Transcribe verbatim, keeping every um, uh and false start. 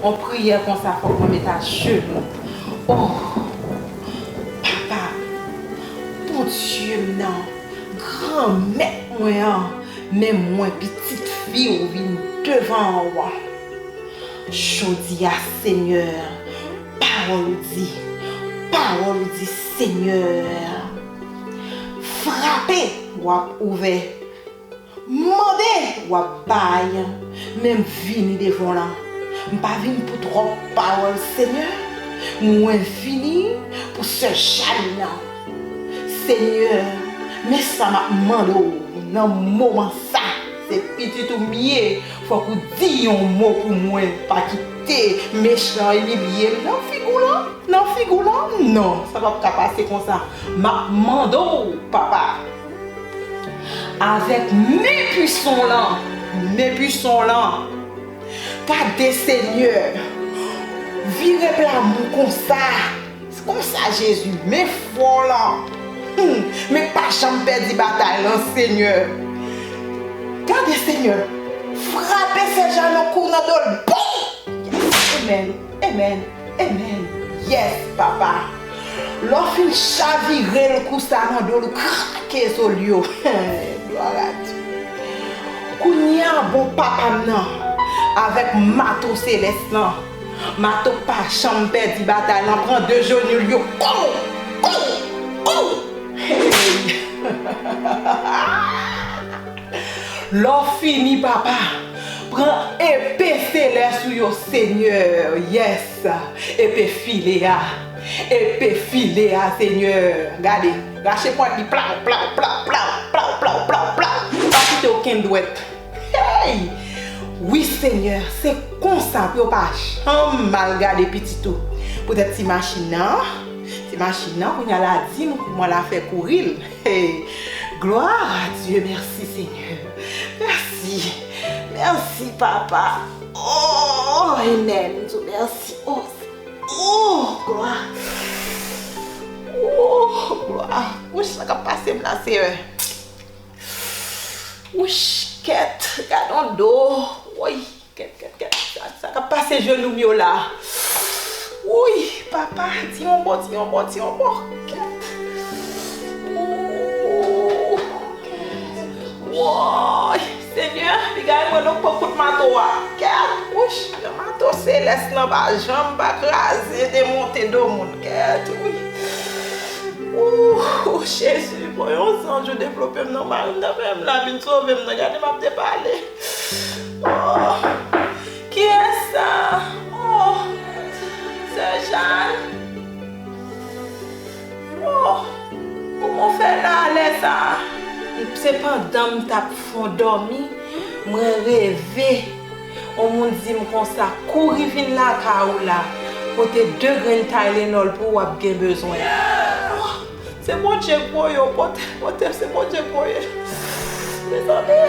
On priyè konsa, fòk mwen met ajenou. Oh, Papa, Bondye m nan, Granmèt mwen an, men mwen pitit fi w vin devan w. Jodi a, Senyè, pawòl ou di, pawòl ou di, Senyè, frape, w ap ouvè. Mande, w ap bay, men m vini devan w lan. M pa vin pou twòp pawòl, Senyè. Mwen vini pou sè Janine nan. Senyè, men sa m ap mande w nan moman sa. Se pitit ou m ye, fòk ou di yon mo pou mwen. Pa kite mechan imilye m nan figi w lan. Nan figi w lan, non, sa p ap ka pase konsa. M ap mande w, Papa, avèk men pwisan w lan, men pwisan w lan, gade, Senyè, vire pla m konsa, konsa, Jezi, men fò w lan. Hmm, men pa janm pèdi batay lan, Senyè. Gade, Senyè, frape sè Janine kou nan do l. Bon! Yes, amen, amen, amen. Yes, Papa. Lè w fin chavire l kou sa nan do l, ou krake zo l yo. Glwa a Dye. Kounye a, bon Papa m nan, avèk mato selès lan, mato k pa janm pèdi batay lan, pran de jenou l yo. Kou! Kou! Kou! Hey! Lè w fini, Papa, pran epe selès ou yo, Senyè. Yes! Epe file a. Epe file a, Senyè. Gade, rache pwent li, plaw, plaw, plaw. Pa kite okenn dwèt. Hey! Wi, Senyè, se konsa pou yo pa janm mal gade pitit ou. Poutèt ti machin nan, ti machin nan, kounye a la di m kouman l a fè kouri l. Hey, gloire à Dieu, merci Seigneur. Merci. Merci, Papa. Oh, amen. Dieu, merci. Oh, oh, gloire. Oh, gloire. Wouch, sa k ap pase m la, Seyè. Wouch, kèt, gadon do. Woy. Kèt, kèt, kèt. Sa, sa k ap pase jenou m yo la? Wouy, Papa, di yon mo, di yon mo, di yon mo. Kèt. Wouy, kèt. Woy, Senyè, piga mwen, nou pran kout mato a. Kèt, wouch, jan mato selès lan pa janm pa kraze, demonte do moun. Kèt, wouy. Wouh, Jezi, bon, yon zanj ou devlope m nan mari m nan, men m la vin sove m nan, gade m ap depale. Oh, kiyès sa? Oh, sè Jàn. Oh, kòman w fè la lè sa a? Se pandan m t ap fon dòmi, mwen reve. On moun di m konsa, kouri vin lakay ou la, pote de grenn Tylenol pou w ap gen bezwen. Oh, se Bondye k voye w, pote, pote, se Bondye k voye. Mezanmi,